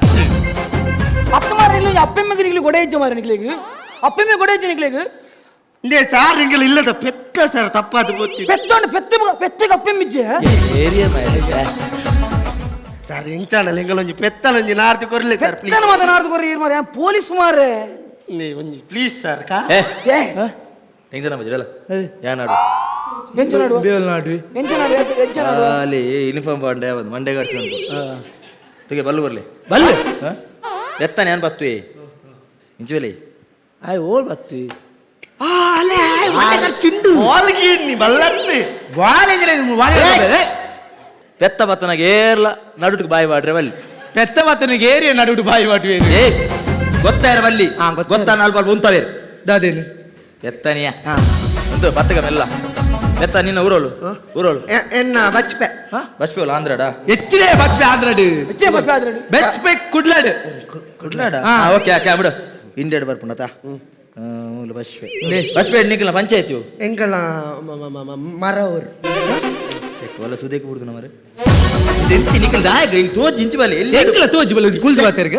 ಹತ್ತು ಮಾರ ಇಲ್ಲ ಅಪ್ಪೆಮ್ಮಗೆ ನಿಗ್ಲಿ ಗೊಡೆ ಇಜ್ಜ ಮಾರ ನಿಗ್ಲಿಗ್ ಅಪ್ಪೆಮ್ಮೆ ಗೊಡೆ ಇಜ್ಜ ನಿಗ್ಲಿಗ್ ಇಂದೇ ಸಾರ್ ಎಂಗಲ್ ಇಲ್ಲದ ಪೆತ್ತ ಸರ್ ತಪ್ಪಾದ ಗೊತ್ತಿ ಪೆತ್ತೋಂಡು ಪೆತ್ತ ಪೆತ್ತಗೆ ಅಪ್ಪೆಮ್ಮಿಜ್ಜೆ ಏರಿಯಾ ಮಾರೆ ಸರ್ ಎಂಚಾಣಲ್ ಎಂಗಲೊಂಜಿ ಪೆತ್ತಲೊಂಜಿ ನಾರ್ದು ಕೊರ್ಲೆ ಸರ್ ಪ್ಲೀಸ್ ಪೆತ್ತನ ಮಾತ ನಾರ್ದು ಕೊರ್ರಿ ಮಾರೆ ಪೊಲೀಸ್ ಮಾರೆ ನೀ ಒಂಜಿ ಪ್ಲೀಸ್ ಸರ್ ಕಾ ಏ ಏ ಟೆನ್ಷನ್ ಬಜ್ಜಿ ಬೇಲ ಯಾ ನಾಡು ಎಂಚ ನಾಡು ಬೇವಲ್ ನಾಡ್ವಿ ಎಂಚ ನಾಡು ಎಂಚ ನಾಡು ಅಲ್ಲಿ ಯೂನಿಫಾರ್ಮ್ ಬಾಂಡೆ ಒಂದು ಮಂಡೆ ಗಾಡ್ತಿ ಉಂಟು ತುಗೆ ಬಲ್ಲು ಬರ್ಲಿ ಬಲ್ಲು ಎತ್ತಾನೆ ಏನ್ ಬತ್ತುವೆ ಇಂಚುವೆಲಿ ಆಯ್ ಓಲ್ ಬತ್ತು ಆ ಅಲ್ಲೇ ಆಯ್ ಮಂಡೆ ಚಿಂಡು ಬಾಲ್ಗೆ ನೀ ಬಲ್ಲತ್ತಿ ಬಾಲ್ ಎಂದ್ರೆ ಪೆತ್ತ ಬತ್ತನಾಗ ಏರ್ಲ ನಡುಟು ಬಾಯಿ ಬಾಡ್ರೆ ಬಲ್ಲಿ ಪೆತ್ತ ಬತ್ತನಿಗೆ ಏರಿಯ ನಡುಟು ಬಾಯಿ ಬಾಟುವೆ ಏ ಗೊತ್ತಾರ ಬಲ್ಲಿ ಗೊತ್ತಾ ನಾಲ್ಕು ಬಾಲ್ ಉಂತವೇರು ದಾದೇನು ಎತ್ತನಿಯ ಉಂತು ಬತ್ತಗ ಮೆಲ್ಲ ಎತ್ತ ನಿನ್ನ ಊರೋಳು ಊರೋಳು ಎನ್ನ ಬಚ್ಪೆ ಬಸ್ಪೆ ಆಂಧ್ರಡ ಹೆಚ್ಚಿನೇ ಬಚ್ಪೆ ಆಂಧ್ರಡು ಹೆಚ್ಚಿನ ಬಚ್ಪೆ ಆಂಧ್ರಡು ಬೆಚ್ಪೆ ಕುಡ್ಲಾಡು ಕುಡ್ಲಾಡ ಓಕೆ ಓಕೆ ಬಿಡು ಇಂಡಿಯಡ್ ಬರ್ಪುಂಡತ ಮೂಲ ಬಸ್ಪೆ ಬಸ್ಪೆ ನಿಕ್ಕಲ ಪಂಚಾಯತಿ ಎಂಕಲ ಮರ ಊರು ಶೆಕ್ ವಲ್ಲ ಸುದೇಕ್ ಬಿಡುದು ನಮರೆ ಎಂತಿ ನಿಕ್ಕಲ ದಾಯಕ ಇಂಗ್ ತೋಜ್ ಇಂಚಿ ಬಲ್ಲಿ ಎಲ್ಲಿ ಎಂಕಲ ತೋಜ್ ಬಲ್ಲ ಕುಲ್ದು ಬಾತೆರ್ಗ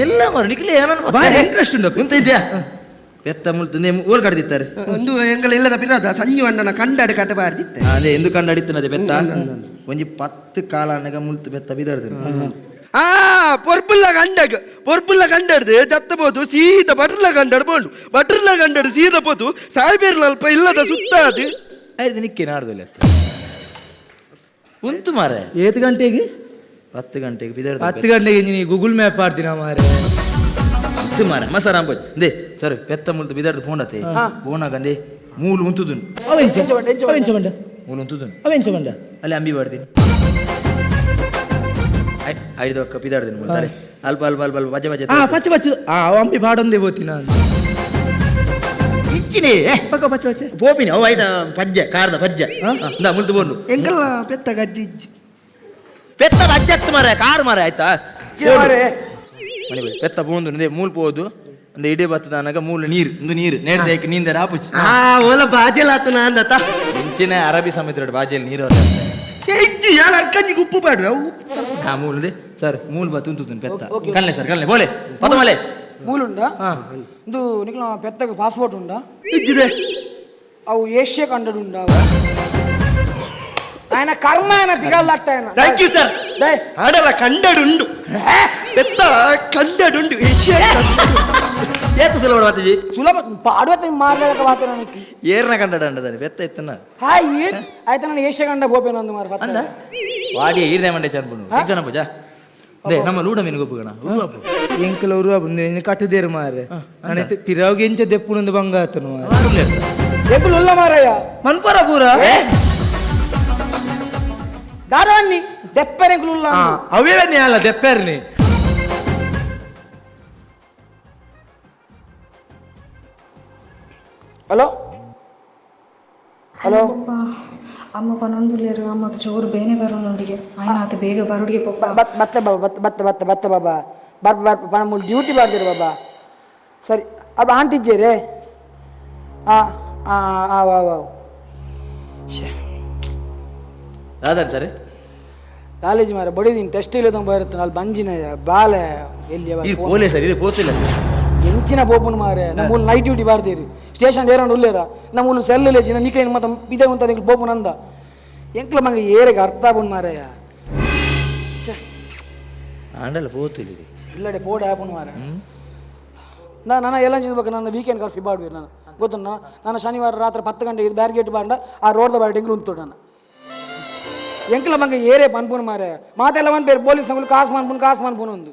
ಎಲ್ಲ ಮರ ನಿಕ್ಕಲ ಏನನ್ನ ಬಾರಿ ಇಂಟ್ರೆಸ್ಟ್ ಉಂಟು ಉಂತ ಇದ್ಯಾ ಪೆತ್ತ ಮುಲ್ತು ನೇ ಓಲ್ ಕಡ್ದಿತ್ತಾರೆ ಒಂದು ಎಂಕಲ ಇಲ್ಲದ ಪಿರದ ಸಂಜು ಅಣ್ಣನ ಕಂಡಾಡಿ ಕಟ್ಟಬಾರ್ದಿತ್ತೆ ಅದೇ ಎಂದು ಕಂಡಾಡಿತ್ತನದೆ ಪೆತ್ತ ಒಂಜಿ 10 ಕಾಲ ಅನ್ನಗ ಮುಲ್ತು ಪೆತ್ತ ಬಿದಾಡ್ದು ಆ ಪೊರ್ಪುಲ್ಲ ಕಂಡಗ ಪೊರ್ಪುಲ್ಲ ಕಂಡಾಡ್ದು ಜತ್ತ ಪೋತು ಸೀದ ಬಟ್ರಲ ಕಂಡಾಡ್ ಪೋಂಡು ಬಟ್ರಲ ಕಂಡಾಡು ಸೀದ ಪೋತು ಸಾಯ್ಬೇರ್ಲ ಅಲ್ಪ ಇಲ್ಲದ ಸುತ್ತ ಅದು ಆಯ್ತು ನಿಕ್ಕೆ ನಾಡ್ದಲ್ಲ ಉಂತು ಮಾರೆ ಏತ್ ಗಂಟೆಗೆ 10 ಗಂಟೆಗೆ ಬಿದಾಡ್ದು 10 ಗಂಟೆಗೆ ನೀ ಗೂಗಲ್ ಮ್ಯಾಪ್ ಆಡ್ತೀನ ಮಾರೆ ಅತ್ತು ಮಾರ ಮಸಾರ ಅಂಬೋದು they sir ಪೆತ್ತ ಮುಲ್ತು ಬಿದಾರ್ದು ಫೋನ್ ಆತೆ ಫೋನಾಗಂದೆ ಮೂಲು ಉಂತುದುನ್ ಮೂಲು ಉಂತುದುನ್ ಅಲ್ಲಿ ಅಂಬಿ ಬಾಡ್ತೀನಿ ಐದು ಒಕ್ಕ ಪಿದಾಡ್ತೀನಿ ಮೂಲು ತಲೆ ಅಲ್ಪ ಅಲ್ಪ ಅಲ್ಪ ಅಲ್ಪ ಬಜೆ ಬಜೆ ಪಚ್ಚ ಪಚ್ಚ ಅಂಬಿ ಬಾಡೊಂದೇ ಬೋತಿ ನಾನು ಇಚ್ಚಿನಿ ಪಕ್ಕ ಪಚ್ಚ ಪಚ್ಚ ಪೋಪಿನಿ ಅವು ಆಯ್ತಾ ಪಜ್ಜೆ ಕಾರ್ದ ಪಜ್ಜೆ ಇಂದ ಮುಲ್ತು ಬೋಂಡು ಎಂಕಲ್ಲ ಪೆತ್ತ ಗಜ್ಜಿ ಇಜ್ಜಿ ಪೆತ್ತ ಅಜ್ಜತ್ತು ಮಾರ ಕಾರ್ ಮಾರ ಆಯ್ತಾ ಮನೆ ಪೆತ್ತ ಪೋಂದು ಅಂದೆ ಮೂಲ್ ಪೋದು ಅಂದೆ ಇಡೀ ಬತ್ತದ ಅನಗ ಮೂಲ ನೀರು ಒಂದು ನೀರು ನೇಡ್ದ ನೀಂದರ ಆಪುಚಿ ಓಲ ಬಾಜೆಲ್ ಆತು ನಾಂದತ ಇಂಚಿನ ಅರಬ್ಬಿ ಸಮುದ್ರ ಬಾಜೆಲ್ ನೀರು ಇಜ್ಜಿ ಯಾರು ಅರ್ಕಂಜಿಗೆ ಉಪ್ಪು ಬೇಡ ಹಾ ಮೂಲ್ ಸರ್ ಮೂಲ್ ಬತ್ತು ಉಂಟು ಪೆತ್ತ ಕಲ್ಲೆ ಸರ್ ಕಲ್ಲೆ ಬೋಲೆ ಪತ್ತಮಲೆ ಮೂಲುಂಡ ಇಂದು ನಿಕ್ಲ ಪೆತ್ತಗ ಪಾಸ್ಪೋರ್ಟ್ ಉಂಡ ಇಜ್ಜಿದೆ ಅವು ಏಷ್ಯಾ ಕಂಡಡ್ ಉಂಡ ఆయన ಕರ್ಮ ఆయన ತಿಗಲ್ಲಾಗ್ತಾ ఆయన thank you sir ಆಡಲ್ಲ ಕಂಡಡುಂಡು ಪೆತ್ತ ಕಂಡಡುಂಡು ಏಷ್ಯಾ ಏತು ಸುಲಭ ಮಾತಾಜಿ ಸುಲಭ ಪಾಡುವತ್ತ ಮಾರ್ಲಕ ಮಾತ್ರ ನನಗೆ ಏರ್ನ ಕಂಡಡ ಅಂಡದಾನೆ ಪೆತ್ತ ಇತ್ತನ ಹಾಯ್ ಆಯ್ತು ನಾನು ಏಷ್ಯಾ ಕಂಡ ಬೋಪೇನ ಅಂದು ಮಾರ ಅಂದ ವಾಡಿ ಈರ್ನೆ ಮಂಡೆ ಚನ್ಪುನು ಜನ ಪೂಜಾ they ನಮ್ಮ ಲೂಡ ಮೀನು ಗೊಪ್ಪುಗಣ ಎಂಕಲ ಉರುವ ಬಂದು ಕಟ್ಟದೇರು ಮಾರೆ ನಾನೈತೆ ಪಿರಾವ್ಗೆ ಎಂಚ ದೆಪ್ಪುನೊಂದು ಬಂಗ ಆತನು ಮಾರೆ ಎಂಕುಲು ಉಲ್ಲ ಮಾರಯ್ಯ ಮನ್ಪರ ಪೂರ ದಾದವನ್ನಿ ದೆಪ್ಪರೆ ಎಂಕುಲು ಉಲ್ಲ ಅವೇಳ ಅಲ್ಲ ದೆಪ್ಪರ್ನಿ ಹಲೋ ಹಲೋ ಅಮ್ಮ ಪನೊಂದುಲ್ಲೇರು ಅಮ್ಮಗ್ ಜೋರು ಬೇನೆ ಬರೋನೊಂದಿಗೆ ಆಯ್ನ ಆತ ಬೇಗ ಬರುಡಿಗೆ ಪಪ್ಪ ಬತ್ತ ಬಾಬಾ ಬತ್ತ ಬತ್ತ ಬತ್ತ ಬತ್ತ ಬಾಬಾ ಬರ್ ಬರ್ ಮೂಲು ಡ್ಯೂಟಿ ಬರ್ದಿರು ಬಾಬಾ ಸರಿ ಅಬ್ಬ ಆಂಟಿ ಇಜ್ಜೇರೆ ಆ ಆ ಆ ವಾ ವಾ ದಾದನ್ ಸರ್ ಕಾಲೇಜ್ ಮಾರ ಬಡಿದೀನಿ ಟೆಸ್ಟ್ ಇಲ್ಲದಂಗೆ ಬರುತ್ತೆ ಅಲ್ಲಿ ಬಂಜಿನ ಬಾಲೆ ಎಲ್ಲಿ ಈ ಪೋಲೆ ಸರ್ ಇದು ಪೋತಿಲ್ಲ ಎಂಚಿನ ಪೋಪುನ ಮಾರೆ ನಮ್ಮೂಲು ನೈಟ್ ಡ್ಯೂಟಿ ಬಾರ್ದಿರಿ ಸ್ಟೇಷನ್ ಏರಂಡು ಉಲ್ಲೇರ ನಮ್ಮೂಲು ಸೆಲ್ ಲೇಜಿನ ನಿಕ್ಲೇನು ಮತ್ತೆ ಇದೇ ಉಂತ ನಿಕ್ಲು ಪೋಪುನ ಅಂದ ಎಂಕ್ಲ ಮಂಗ ಏರೆಗೆ ಅರ್ಥ ಆಪುನ್ ಮಾರಯ್ಯ ಛೇ ಆಂಡಲ್ಲ ಪೋತಿಲ್ಲ ಇಲ್ಲಡೆ ಪೋಡೆ ಆಪುನ್ ಮಾರೆ ನಾನು ಎಲ್ಲ ಬೇಕು ನಾನು ವೀಕೆಂಡ್ ಕರ್ಫ್ಯೂ ಬಾಡ್ವೀರು ನಾನು ಗೊತ್ತುಂಟ ನಾನು ಶನಿವಾರ ರಾತ್ರಿ 10 ಗಂಟೆಗೆ ಇದು ಬ್ಯಾರಿಗೇಟ್ ಬಾಂಡ ಆ ರೋಡ್ದ ಬಾರಿ ಎಂಕ್ಲು ಉಂಟು ನಾನು ಎಂಕ್ಲ ಮಂಗ ಏರೇ ಪನ್ಪುನ್ ಮಾರೆ ಮಾತೆಲ್ಲ ಒಂದು ಬೇರೆ ಪೊಲೀಸ್ ನಮ್ಮಲ್ಲಿ ಕಾಸು ಮನ್ಪುನ್ ಕಾಸು ಮನ್ಪುನ್ ಒಂದು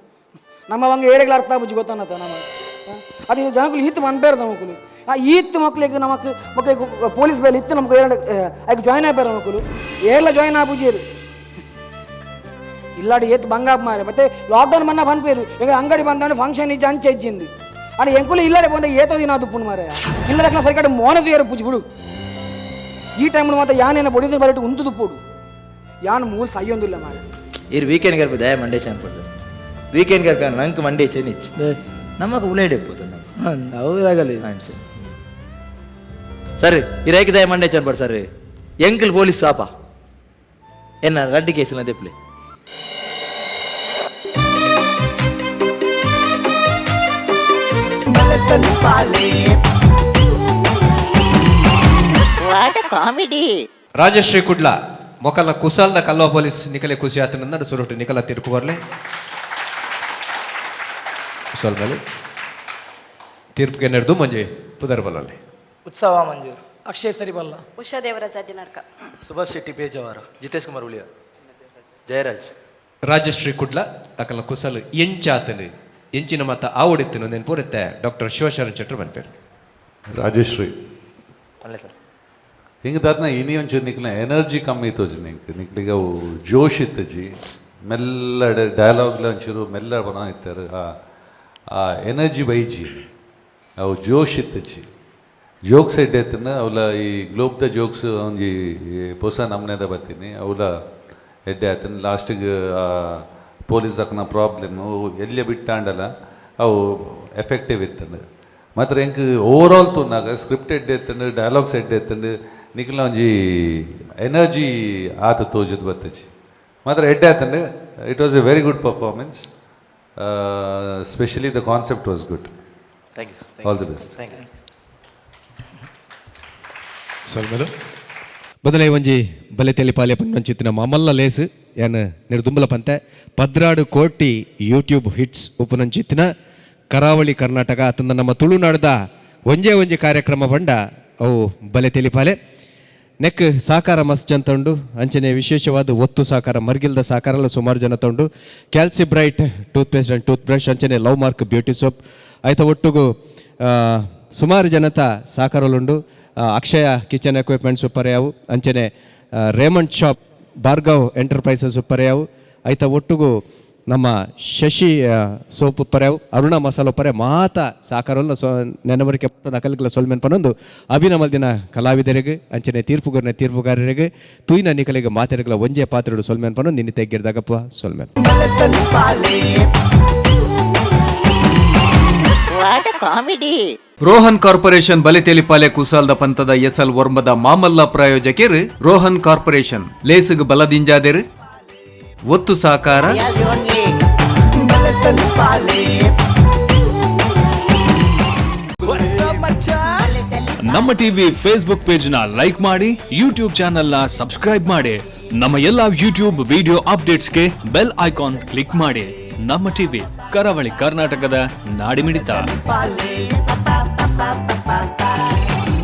ನಮ್ಮ వంగ ಏರೆಗಳ ಅರ್ಥ ಬುಜ್ಜಿ ಗೊತ್ತನ್ನತ್ತ ನಮ್ಮ ಅದು ಜನಗಳು ಈತ್ ಮನ್ಪೇರು ನಮಕುಲು ಆ ಈತ್ ಮಕ್ಳಿಗೆ ನಮಕ್ ಮಕ್ಕಳಿಗೆ ಪೊಲೀಸ್ ಬೇಲೆ ಇತ್ತು ನಮಕ್ ಅದಕ್ಕೆ ಜಾಯ್ನ್ ಆಗ್ಬೇರ ಮಕ್ಕಳು ಏರ್ಲ ಜಾಯ್ನ್ ಆಪುಜೇರು ಇಲ್ಲಾಡಿ ಏತ್ ಬಂಗಾಪ್ ಮಾರೆ ಮತ್ತೆ ಲಾಕ್ಡೌನ್ ಮನ್ನ ಪನ್ಪೇರು ಈಗ ಅಂಗಡಿ ಬಂದಾಂಡು ಫಂಕ್ಷನ್ ಇಜ್ಜಿ ಅಂಚೆ ಇಜ್ಜಿಂದು आणि ಎಂಕುಲು ಇಲ್ಲಾಡೆ ಬಂದ ಏತೋ ದಿನ ಅದು ಪುಣ್ ಮಾರೆ ಇಲ್ಲದಕ್ಕೆ ಸರಿಕಡೆ ಮೋನದು ಏರು ಪೂಜಿ ಬಿಡು ಈ ಟೈಮ್ ಮಾತ್ರ ಯಾನೇನ ಬಡಿದು ಬರಟ್ಟು ಉಂಟು ಪೋಡು ಯಾನ್ ಮೂಲ ಸೈಯೊಂದಿಲ್ಲ ಮಾರೆ ಇರು ವೀಕೆಂಡ್ ಗರ್ಭ ದಯ ಮಂಡೇಶ ಅನ್ಪಡ್ದು ವೀಕೆಂಡ್ ಗರ್ಭ ನಂಗೆ ಮಂಡೇಶ ನಿಚ್ ನಮಗ ಉಲೇಡೆ ಪೋತು ನಮ್ಮ ಹೌದಾಗಲಿ ಸರ್ ಇರೇಕ ದಯ ಮಂಡೇಶ ಅನ್ಪಡ್ ಸರ್ ಎಂಕಲ್ ಪೊಲೀಸ್ ಸಾಪ ಎನ್ನ ರಡ್ಡಿ ಕೇಸಿನ ದೆಪ್ಲೆ ಕಾಮಿಡಿ. ರಾಜಶ್ರೀ ಕುಡ್ಲ ಮೊಕಲ್ನ ಕುಸಾಲ್ದ ಕಲ್ವಾ ಪೊಲೀಸ್ ನಿಕಲೆ ಖುಷಿ ಆತನ ಸುರಟು ನಿಕಲ ತೀರ್ಪು ಬರ್ಲೆ ಕುಸಾಲ್ ಮೇಲೆ ತೀರ್ಪಿಗೆ ನಡೆದು ಮಂಜೆ ಪುದರ್ ಬಲಲ್ಲಿ ಉತ್ಸವ ಮಂಜೂರು ಅಕ್ಷಯ್ ಸರಿಬಲ್ಲ ಉಷಾ ದೇವರಾಜ್ ಅಡ್ಡಿನಡ್ಕ ಸುಭಾಷ್ ಶೆಟ್ಟಿ ಪೇಜಾವರ ಜಿತೇಶ್ ಕುಮಾರ್ ಉಳಿಯ ಜಯರಾಜ್ ರಾಜಶ್ರೀ ಕುಡ್ಲ ಅಕಲ್ನ ಕುಸಲ್ ಎಂಚಾತನು ಎಂಚಿನ ಮತ ಆವಡಿತ್ತನು ನೆನಪುರುತ್ತೆ ಡಾಕ್ಟರ್ ಶಿವಶರಣ್ ಶೆಟ್ಟರ್ ಮನ್ಪೇರು. ರಾಜಶ್ರೀ ಅಲ್ಲೇ ಸರ್ ಹಿಂಗೆ ದಾತ್ನ ಇನಿ ಒಂಚೂರು ನಿಕ್ಲ ಎನರ್ಜಿ ಕಮ್ಮಿ ಇತ್ತೋಜಿ ನಿಂಕ್ ನಿಕ್ಲಿಗೆ ಅವು ಜೋಶ್ ಇತ್ತಜಿ ಮೆಲ್ಲ ಡೈಲಾಗ್ಲ ಒಂಚೂರು ಮೆಲ್ಲ ಬಣ ಇತ್ತಾರೆ ಆ ಆ ಎನರ್ಜಿ ಬೈಜಿ ಅವು ಜೋಶ್ ಇತ್ತಜಿ ಜೋಕ್ಸ್ ಎಡ್ಡೆ ಎತ್ತನ ಅವಲ ಈ ಗ್ಲೋಬ್ದ ಜೋಕ್ಸ್ ಒಂಜಿ ಪೊಸ ನಮ್ನೆದ ಬತ್ತೀನಿ ಅವಲ ಎಡ್ಡೆ ಆತನ ಲಾಸ್ಟಿಗೆ ಪೊಲೀಸ್ ದಕ್ಕನ ಪ್ರಾಬ್ಲಮ್ ಎಲ್ಲಿ ಬಿಟ್ಟಾಂಡಲ್ಲ ಅವು ಎಫೆಕ್ಟಿವ್ ಇತ್ತಂಡು ಮಾತ್ರ ಎಂಕ್ ಓವರ್ ಆಲ್ ತೂನಾಗ ಸ್ಕ್ರಿಪ್ಟ್ ಎಡ್ಡೆ ಎತ್ತಂಡು ಡೈಲಾಗ್ಸ್ ಎಡ್ಡೆ ಎತ್ತಂಡು ನಿಖಿಲ ಒಂಜಿ ಎನರ್ಜಿ ಆತ ತೋಜದ್ ಬತ್ತಜಿ ಮಾತ್ರ ಎಡ್ಡೆ ಆತಂಡು it was a very good performance specially the concept was good. Thank you all the best. Thank you. ಸೊಲ್ಮೆಲು ಬದಲೈ ಒಂಜಿ ಬಲೆ ತೆಲಿ ಪಾಲೆ ಪನ್ನೊಂಚಿತ್ತಿನ ಮಾಮಲ್ಲ ಲೇಸ್ ಯಾನ್ ನಿರ್ದುಂಬಲ ಪಂತೆ 14 ಕೋಟಿ ಯೂಟ್ಯೂಬ್ ಹಿಟ್ಸ್ ಉಪನಂಚಿತ್ತಿನ ಕರಾವಳಿ ಕರ್ನಾಟಕ ಅತಂದ ನಮ್ಮ ತುಳುನಾಡ್ದ ಒಂಜೇ ಒಂಜಿ ಕಾರ್ಯಕ್ರಮ ಬಂಡ ಅವು ಬಲೆ ತೆಲಿಪಾಲೆ ನೆಕ್ ಸಾಕಾರ ಮಸ್ತ್ ಜನ ತಂಡು ಅಂಚನೆ ವಿಶೇಷವಾದ ಒತ್ತು ಸಾಕಾರ ಮರ್ಗಿಲ್ದ ಸಾಕಾರ ಎಲ್ಲ ಸುಮಾರು ಜನ ತಂಡು Calci Bright toothpaste and toothbrush ಅಂಚನೆ love mark beauty soap ಆಯ್ತ ಒಟ್ಟುಗು ಸುಮಾರು ಜನತ ಸಾಕಾರಲುಂಡು. ಅಕ್ಷಯ ಕಿಚನ್ ಎಕ್ವಿಪ್ಮೆಂಟ್ಸ್ ಉಪ್ಪರೆಯಾವು, ಅಂಚನೆ ರೇಮಂಡ್ ಶಾಪ್ ಭಾರ್ಗವ್ ಎಂಟರ್ಪ್ರೈಸಸ್ ಉಪ್ಪರೆಯಾವು, ಐತ ಒಟ್ಟುಗು ನಮ್ಮ ಶಶಿ ಸೋಪ್ ಉಪ್ಪರೆಯಾವು, ಅರುಣ ಮಸಾಲ ಉಪ್ಪರೆ ಮಾತ ಸಾಕಾರಲ್ಲ ಸೊ ನೆನವರಿಕೆ ನಕಲ್ಗಳ ಸೊಲ್ಮೆನ್ ಪನೊಂದು ಅಭಿನಮಲ್ದಿನ ಕಲಾವಿದರಿಗೆ ಅಂಚನೆ ತೀರ್ಪುಗಾರನ ತೀರ್ಪುಗಾರರಿಗೆ ತೂಯಿನ ನಿಕಲಿಗೆ ಮಾತೆರೆಗಳ ಒಂಜೇ ಪಾತ್ರೆಡು ಸೊಲ್ಮೆನ್ ಪನೊಂದು ನಿನ್ನ ತೆಗ್ಗಿರ್ದಾಗಪ್ಪ ಸೊಲ್ಮೆನ್. What comedy. Rohan corporation ಬಲಿತೆಲಿಪಾಲೆ ಕುಸಾಲ್ದ ಪಂತದ ಎಸಲ್ ಒರ್ಂಬದ ಮಾಮಲ್ಲ ಪ್ರಾಯೋಜಕಿರ್ ರೋಹನ್ ಕಾರ್ಪೊರೇಷನ್ ಲೇಸುಗ್ ಬಲದಿಂಜಾದೆರ್ ಒತ್ತು ಸಾಕಾರ. ನಮ್ಮ ಟಿವಿ ಫೇಸ್ಬುಕ್ ಪೇಜ್ ನ ಲೈಕ್ ಮಾಡಿ, ಯೂಟ್ಯೂಬ್ ಚಾನೆಲ್ ನ ಸಬ್ಸ್ಕ್ರೈಬ್ ಮಾಡಿ, ನಮ್ಮ ಎಲ್ಲಾ ಯೂಟ್ಯೂಬ್ ವಿಡಿಯೋ ಅಪ್ಡೇಟ್ಸ್ಗೆ ಬೆಲ್ ಐಕಾನ್ ಕ್ಲಿಕ್ ಮಾಡಿ. ನಮ್ಮ ಟಿವಿ, ಕರಾವಳಿ ಕರ್ನಾಟಕದ ನಾಡಿಮಿಡಿತ. Pa pa pa.